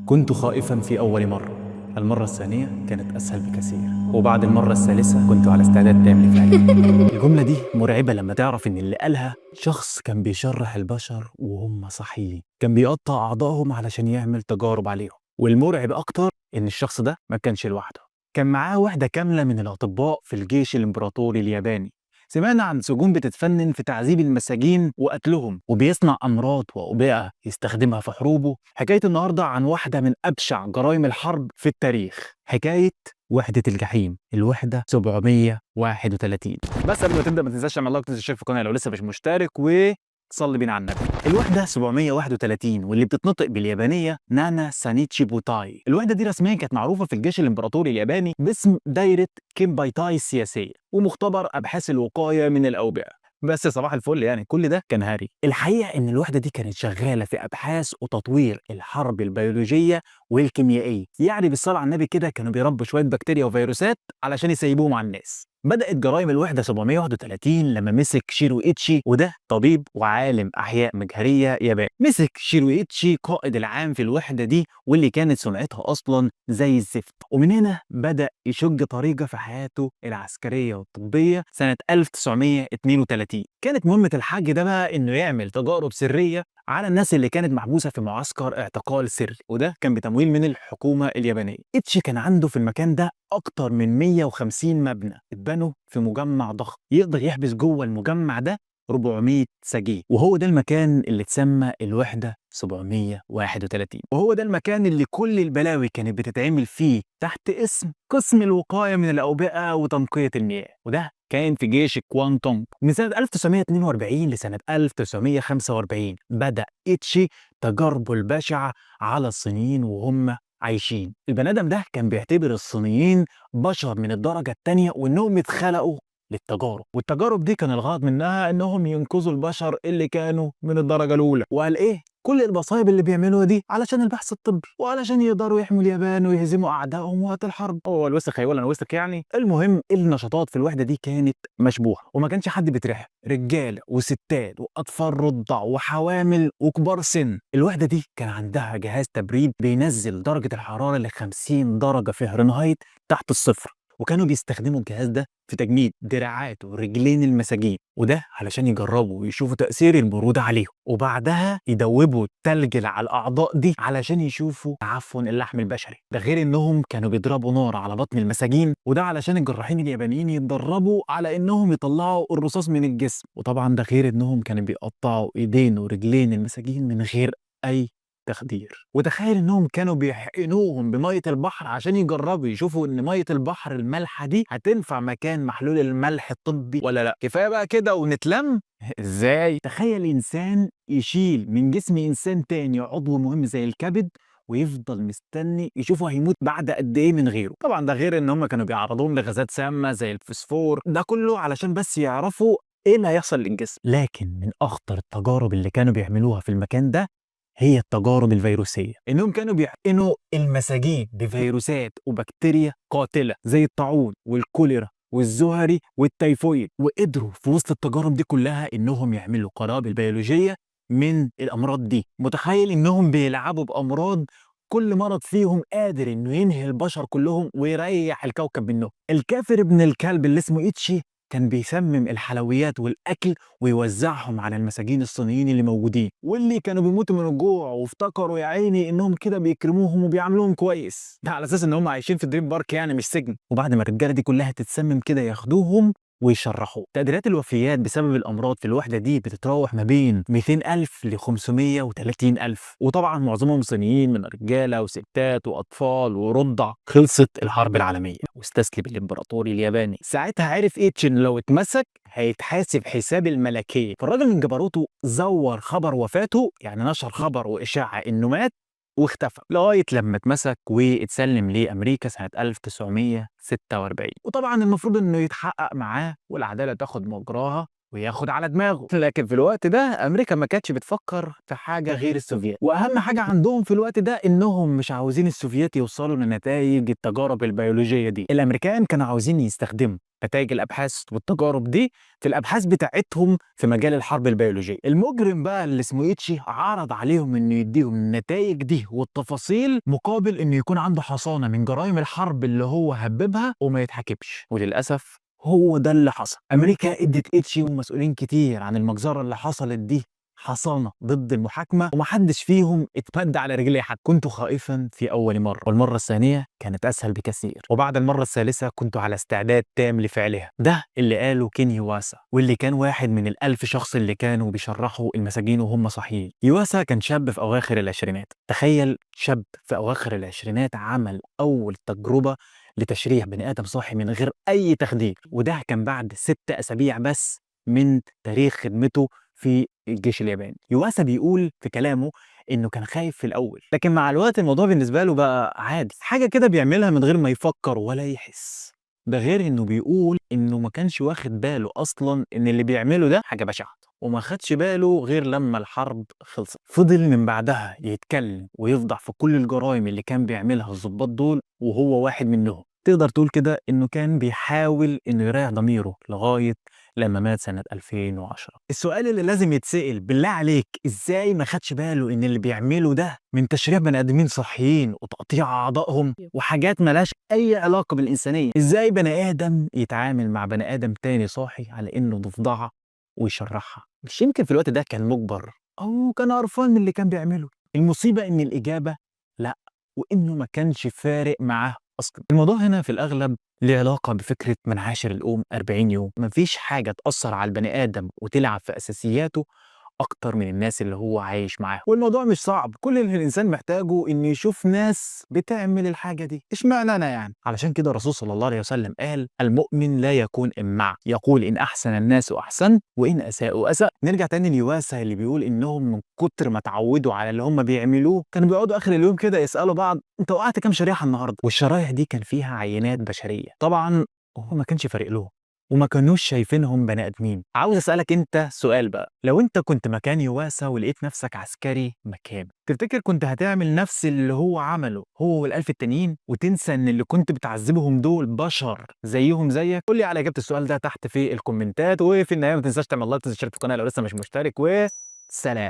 كنت خائفا في أول مرة، المرة الثانية كانت أسهل بكثير، وبعد المرة الثالثة كنت على استعداد تام لفعلها. الجملة دي مرعبة لما تعرف إن اللي قالها شخص كان بيشرح البشر وهم صاحيين، كان بيقطع أعضائهم علشان يعمل تجارب عليهم. والمرعب أكتر إن الشخص ده ما كانش لوحده، كان معاه وحدة كاملة من الأطباء في الجيش الإمبراطوري الياباني. سمعنا عن سجون بتتفنن في تعذيب المساجين وقتلهم، وبيصنع أمراض وأوبئة يستخدمها في حروبه. حكاية النهاردة عن واحدة من أبشع جرائم الحرب في التاريخ، حكاية وحدة الجحيم، الوحدة 731. بس قبل ما تبدأ ما تنساش تعمل like وتشترك في القناة لو لسه مش مشترك، و تصلي بينا على النبي. الوحدة 731 واللي بتتنطق باليابانية نانا سانيتشي بوتاي. الوحدة دي رسميا كانت معروفة في الجيش الإمبراطوري الياباني باسم دايرة كيمبايتاي السياسية ومختبر أبحاث الوقاية من الأوبئة. بس صباح الفل، يعني كل ده كان هري. الحقيقة إن الوحدة دي كانت شغالة في أبحاث وتطوير الحرب البيولوجية والكيميائية، يعني بالصلاة على النبي كده كانوا بيربوا شوية بكتيريا وفيروسات علشان يسيبوهم على الناس. بدأت جرائم الوحدة 731 لما مسك شيرو إيتشي، وده طبيب وعالم أحياء مجهرية ياباني. مسك شيرو إيتشي قائد العام في الوحدة دي واللي كانت سمعتها أصلا زي الزفت، ومن هنا بدأ يشج طريقة في حياته العسكرية والطبية. سنة 1932 كانت مهمة الحاج ده بقى إنه يعمل تجارب سرية على الناس اللي كانت محبوسة في معسكر اعتقال سري، وده كان بتمويل من الحكومة اليابانية. إتشي كان عنده في المكان ده أكتر من 150 مبنى اتبنوا في مجمع ضخم يقدر يحبس جوه المجمع ده 400 سجين، وهو ده المكان اللي اتسمى الوحدة 731، وهو ده المكان اللي كل البلاوي كانت بتتعمل فيه تحت اسم قسم الوقاية من الأوبئة وتنقية المياه، وده كان في جيش كوانتونغ. من سنة 1942 لسنة 1945 بدأ إيتشي تجاربه البشعة على الصينيين وهم عايشين. البني آدم ده كان بيعتبر الصينيين بشر من الدرجة التانية وإنهم اتخلقوا للتجارب، والتجارب دي كان الغرض منها إنهم ينقذوا البشر اللي كانوا من الدرجة الأولى. وقال إيه؟ كل المصايب اللي بيعملوها دي علشان البحث الطبي وعلشان يقدروا يحموا اليابان ويهزموا اعدائهم وقت الحرب. هو الوسخ هيقول انا وسخ يعني. المهم النشاطات في الوحدة دي كانت مشبوهة وما كانش حد بيترحم، رجاله وستات واطفال رضع وحوامل وكبار سن. الوحدة دي كان عندها جهاز تبريد بينزل درجه الحرارة ل 50 درجه فهرنهايت تحت الصفر، وكانوا بيستخدموا الجهاز ده في تجميد دراعات ورجلين المساجين، وده علشان يجربوا ويشوفوا تأثير البرودة عليهم، وبعدها يدوبوا التلج على الأعضاء دي علشان يشوفوا تعفن اللحم البشري. ده غير إنهم كانوا بيضربوا نار على بطن المساجين، وده علشان الجراحين اليابانيين يتدربوا على إنهم يطلعوا الرصاص من الجسم. وطبعا ده غير إنهم كانوا بيقطعوا إيدين ورجلين المساجين من غير أي تخدير. وتخيل انهم كانوا بيحقنوهم بميه البحر عشان يجربوا يشوفوا ان مية البحر المالحه دي هتنفع مكان محلول الملح الطبي ولا لا. كفاية بقى كده ونتلم. ازاي؟ تخيل انسان يشيل من جسم انسان تاني عضو مهم زي الكبد ويفضل مستني يشوفه هيموت بعد قد ايه من غيره. طبعا ده غير ان هم كانوا بيعرضوهم لغازات سامة زي الفسفور، ده كله علشان بس يعرفوا ايه اللي هيحصل للجسم. لكن من اخطر التجارب اللي كانوا بيعملوها في المكان ده هي التجارب الفيروسية، إنهم كانوا بيحقنوا المساجين بفيروسات وبكتيريا قاتلة زي الطاعون والكوليرا والزهري والتيفويد، وقدروا في وسط التجارب دي كلها إنهم يعملوا قنابل بيولوجية من الأمراض دي. متخيل إنهم بيلعبوا بأمراض كل مرض فيهم قادر إنه ينهي البشر كلهم ويريح الكوكب منهم. الكافر ابن الكلب اللي اسمه إيتشي كان بيسمم الحلويات والأكل ويوزعهم على المساجين الصينيين اللي موجودين واللي كانوا بيموتوا من الجوع، وافتكروا يا عيني انهم كده بيكرموهم وبيعاملوهم كويس، ده على اساس ان هم عايشين في دريم بارك يعني مش سجن. وبعد ما الرجالة دي كلها تتسمم كده ياخدوهم ويشرحوه. تقديرات الوفيات بسبب الأمراض في الوحدة دي بتتراوح ما بين 200,000 ل 530,000، وطبعا معظمهم صينيين من رجالة وستات وأطفال ورضع. خلصت الحرب العالمية واستسلم الإمبراطوري الياباني. ساعتها عرف إيتش إن لو اتمسك هيتحاسب حساب الملكية، فالراجل من جبروته زور خبر وفاته، يعني نشر خبر وإشاعة إنه مات واختفى لغاية لما اتمسك واتسلم لأمريكا سنة 1946. وطبعا المفروض انه يتحقق معاه والعدالة تاخد مجراها وياخد على دماغه، لكن في الوقت ده امريكا ما كانتش بتفكر في حاجة غير السوفيات، واهم حاجة عندهم في الوقت ده انهم مش عاوزين السوفيات يوصلوا لنتائج التجارب البيولوجية دي. الامريكان كانوا عاوزين يستخدموا نتائج الابحاث والتجارب دي في الابحاث بتاعتهم في مجال الحرب البيولوجية. المجرم بقى اللي اسمه ايتشي عرض عليهم انه يديهم النتائج دي والتفاصيل مقابل انه يكون عنده حصانه من جرائم الحرب اللي هو هببها وما يتحاكمش. وللاسف هو ده اللي حصل. امريكا ادت ايتشي ومسؤولين كتير عن المجزرة اللي حصلت دي حصانه ضد المحاكمة، ومحدش فيهم اتمد على رجليه حتى. كنت خائفا في اول مرة، والمرة الثانية كانت اسهل بكثير، وبعد المرة الثالثة كنت على استعداد تام لفعلها. ده اللي قاله كين يواسا، واللي كان واحد من ال1000 شخص اللي كانوا بيشرحوا المساجين وهم صاحيين. يواسا كان شاب في اواخر العشرينات. تخيل شاب في اواخر العشرينات عمل اول تجربه لتشريح بني ادم صاحي من غير اي تخدير، وده كان بعد 6 اسابيع بس من تاريخ خدمته في الجيش الياباني. يواسا بيقول في كلامه انه كان خايف في الاول، لكن مع الوقت الموضوع بالنسبة له بقى عادي، حاجة كده بيعملها من غير ما يفكر ولا يحس. ده غير انه بيقول انه ما كانش واخد باله اصلا ان اللي بيعمله ده حاجة بشعة، وما خدش باله غير لما الحرب خلصت. فضل من بعدها يتكلم ويفضح في كل الجرائم اللي كان بيعملها الضباط دول، وهو واحد منهم. تقدر تقول كده انه كان بيحاول انه يريح ضميره لغاية لما مات سنة 2010. السؤال اللي لازم يتسأل، بالله عليك ازاي ما خدش باله ان اللي بيعمله ده من تشريح بني ادمين صحيين وتقطيع اعضائهم وحاجات ملاش اي علاقة بالانسانية؟ ازاي بني ادم يتعامل مع بني ادم تاني صاحي على انه ضفدعه ويشرحها؟ مش يمكن في الوقت ده كان مجبر او كان قرفان من اللي كان بيعمله؟ المصيبة ان الاجابة لا، وانه ما كانش فارق معاه اصلا. الموضوع هنا في الاغلب ليه علاقة بفكره من عاشر الام 40 يوم. مفيش حاجة تاثر على البني ادم وتلعب في اساسياته اكتر من الناس اللي هو عايش معاهم. والموضوع مش صعب، كل اللي الانسان محتاجه انه يشوف ناس بتعمل الحاجة دي. اشمعنى انا يعني؟ علشان كده الرسول صلى الله عليه وسلم قال: المؤمن لا يكون إمع، يقول ان احسن الناس احسن وان اساءوا اساء. نرجع تاني ليواسا اللي بيقول انهم من كتر ما اتعودوا على اللي هم بيعملوه كانوا بيقعدوا اخر اليوم كده يسالوا بعض: انت وقعت كام شريحة النهارده؟ والشرايح دي كان فيها عينات بشرية. طبعا هو ما كانش فارق لهم وما كانوش شايفينهم بني ادمين. عاوز اسالك انت سؤال بقى، لو انت كنت مكان يواسا ولقيت نفسك عسكري مكانه، تفتكر كنت هتعمل نفس اللي هو عمله هو والالف التانيين وتنسى ان اللي كنت بتعذبهم دول بشر زيهم زيك؟ قول لي على اجابه السؤال ده تحت في الكومنتات. وفي النهاية ما تنساش تعمل like وتشترك في القناة لو لسه مش مشترك، وسلام.